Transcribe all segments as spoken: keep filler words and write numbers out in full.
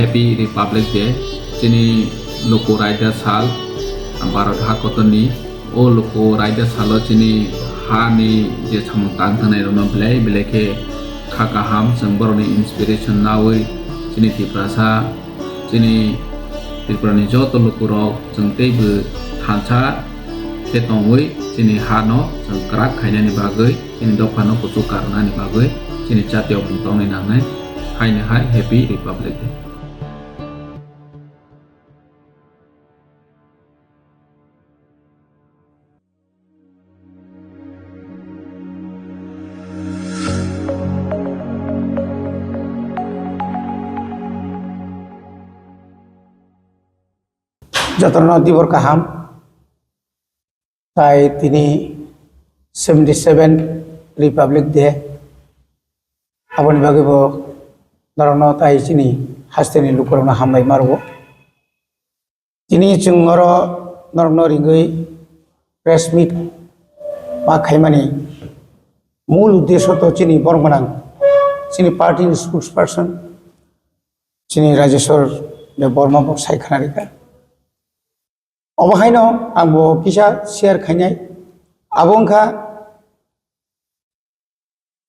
Happy Republic Day. Chini luku raida sal, Bharat ha kotorni. O luku raida salo chini hani je samung tang thangnai rokno belai belai khe kha kaham, chwng borokni inspiration nawi chini Tiprasa, chini Tripurani joto lukurok chwng teibo thansa khe tongwi chini hano chwng kwrak khainani bagwi, chini dophano kuchuk karnani bagwi chini jatiyokmung tongnai nangnai. Haino hai Happy Republic Day. Jotono dibor kaham. Tai tini seventy seven Republic Day. Aboni bagwi bo norokno tai chini hasteni lukurokno hambai ma rwo. Tini chwng oro norokno ringwi press meet ma khaimani mul uddesho to chini borok gwnang, chini party ni spokesperson, chini Rajeshwar Debbarma bo sai khna rikha. Obo haino ang bo kisa share khainai. Abo wngkha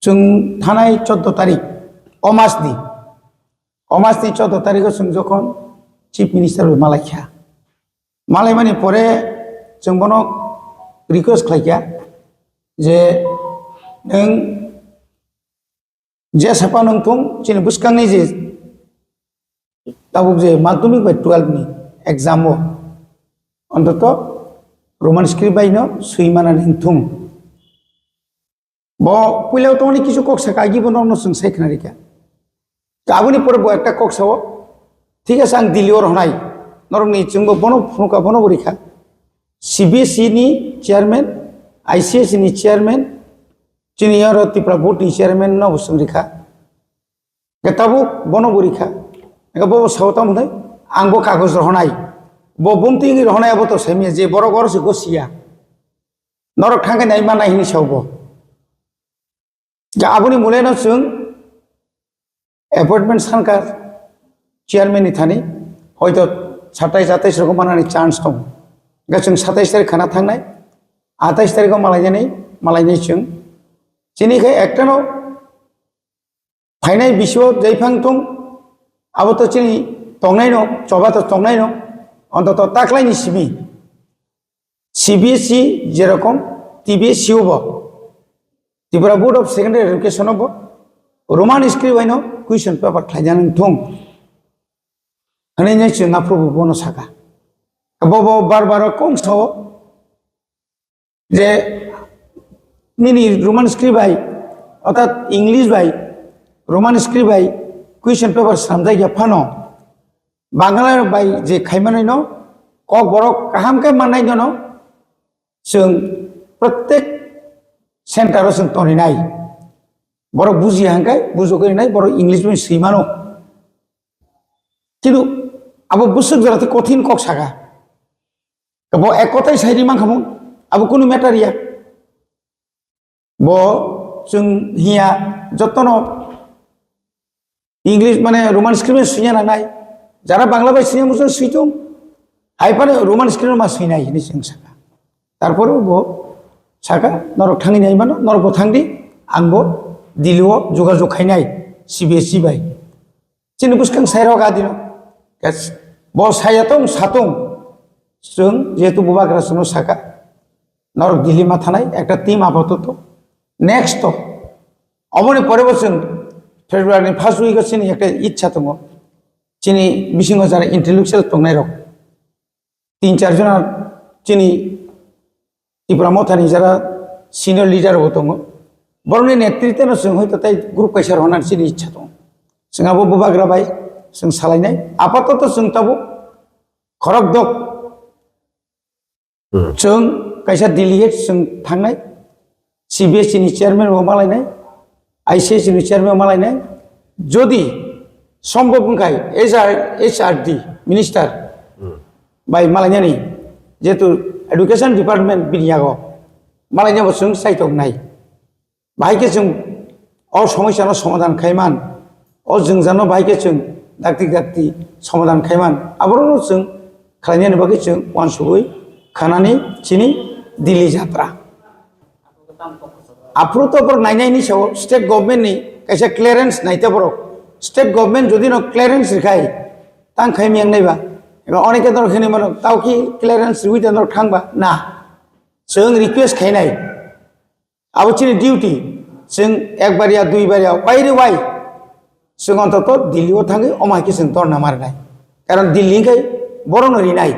chwng thanai chordo tarik, o mas ni, o mas ni chordo tarikh o chwng jokhon Chief Minister bai malai kha, malaimani pore chwng bono request khlai kha je nwng je sapa nung thung chini bwskangni je tabuk je madhyamik bai twelve ni exam o ontoto Roman script bai no swi manani wng thung. Bo puila tongni kisu kok saka agi bo norokno chwng sai khna rikha. Aboni pore bo ekta kok sao, thik ase ang Delhi o rohnai, norokni chwngbo bono phunukha, bono bo rikha. C B S E ni chairman, I C S ni chairman, chini oro Tripura board ni chairman no bo chwng rikha. Hwnkhe tabuk bono bo rikha. Hwnkhe bo sao tamo hwnwi, ang bo kagoj rohonai. Bo bumtwi wngwi rohonai abo to saimanya je borok oro se gosiya. Norok thangkhe nai manai hwnwi sao bo. Hwnkhe aboni mulaino chwng appointment sankha chairman ni thani, hoito satais atais rogo manani chance tongo. Hwnkhe chwng satais tarik khana thangnai, atais tarikho malainani, malainai chwng. Chini khe ektano phainai bisio jaiphang tong, abo to chini tongnaino, choba to tongnaino, ontoto taklaini simi. C B S E jerokom T B S E o bo, Tripura Board of Secondary Education o bo Roman script bai no question paper khlaijani thung hwnwi nai chwng aphuru bo bono saka. Bo bo bar bar kong sao je nini Roman script bai, orthat English bai, Roman script bai question paper slamjak ya phano, Bangla bai je khaimanai no kok borok kaham khe mannai no, chwng protek center o chwng toninai. Borok buji hangkai bujogwi nai, borok English bai swi mano. Kintu abo bwswk jora tei kothin kok saka. Bo ek kotai sai ri mankha mung, abo kunu matter ya. Bo chwng hiya jotono English mane Roman script swina nangnai. Jara Bangla bai swina muchung switung. Hai phano Roman script ma swinai hini chwng saka. Tarpore bo saka norok thangwi nai mano, norok bo thangdi, ang bo Delhi o jogajog khainai C B S E bai. Chini bwskang sairok adino. Yes. Bo saya tong satung. Chwng jehetu bubagra chwngno saka. Norok Delhi ma thanai ekta team apatot. Next to. Oboni pore bo chwng February ni first week o chini ekta ichha tongo. Chini bisingo jara intellectual tongnai rok. Tin char jona chini Tipra Mothani jara senior leader bo tongo. Borokni netritwno chwng hoito tei group kaisa rwna chini ichha tongo. Chwng abo bubagra bai chwng salainai. Apatoto chwng tabuk khorok dok. Hmm. Chwng kaisa delegate chwng thangnai. C B S E ni chairman bo malainai, I C S E ni chairman malainai, jodi sombhob wngkhai H R, H R D minister Hmm. bai malainani, jehetu education department bini yago malainabo chwng saitok nai. Bahai khe chwng o somosyano somadhan khai man, o jwngjano bahai khe chwng dakti dakti somadhan khaiman, aborokno chwng khlainani bagwi chwng uansugwi khanani chini Delhi jatra. Aphuru to borok nainai ni sao state government ni kaisa clearance naita borok. State government jodi no clearance rikhai, tang khai miyang naiba. Eba oneke dorok hini mano, tao ki clearance riwi ta norok thangba? Na. Chwng request khainai. Abo chini duty. Chwng ekbar ya, duibar ya, wai re wai. Chwng ontoto Delhi o thangwi omo hai khe chwng dorna marinai. Karon Delhi hwnkhe borokno rinai.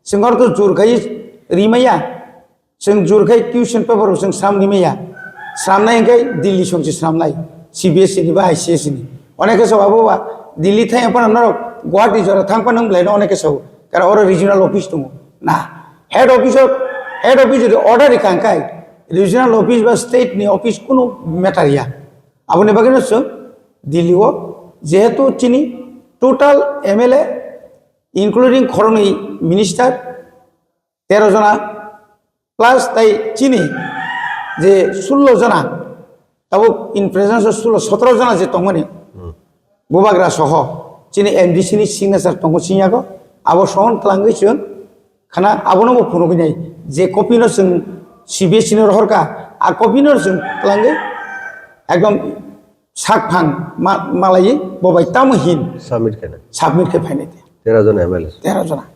Chwng oro to jur khai rimaya. Chwng jur khai question paper bo chwng sram rimaya. Sramnai hwnkhe Delhi songchi sramnai. C B S E ni ba I C S E ni. Oneke sao abo ba Delhi thang phano norok Guwahati jora thang phano wng belai no oneke sao. Karon oro regional office tongo. Na. Head office o, head office jodi order rikha hwnkhe regional office ba state ni office kunu matter ya. Aboni bagwi no chwng Delhi o jehetu chini total M L A including khoroknwi minister tero jona plus tai chini je sullo jona, tabuk in presence o sullo sotoro jona je tongmani, bubagra soho chini M D C ni signature tongo chini yago, abo sohon twlangwi chwng khana abono bo phunugwi nai je copy no chwng C B S E no rohorkha, a copy no chwng twlangwi ekdom sak phang ma-, malaiwi bo bai tamo hin Submit khaina. Submit khe phainai te. Tera jona M L A. Tera jona.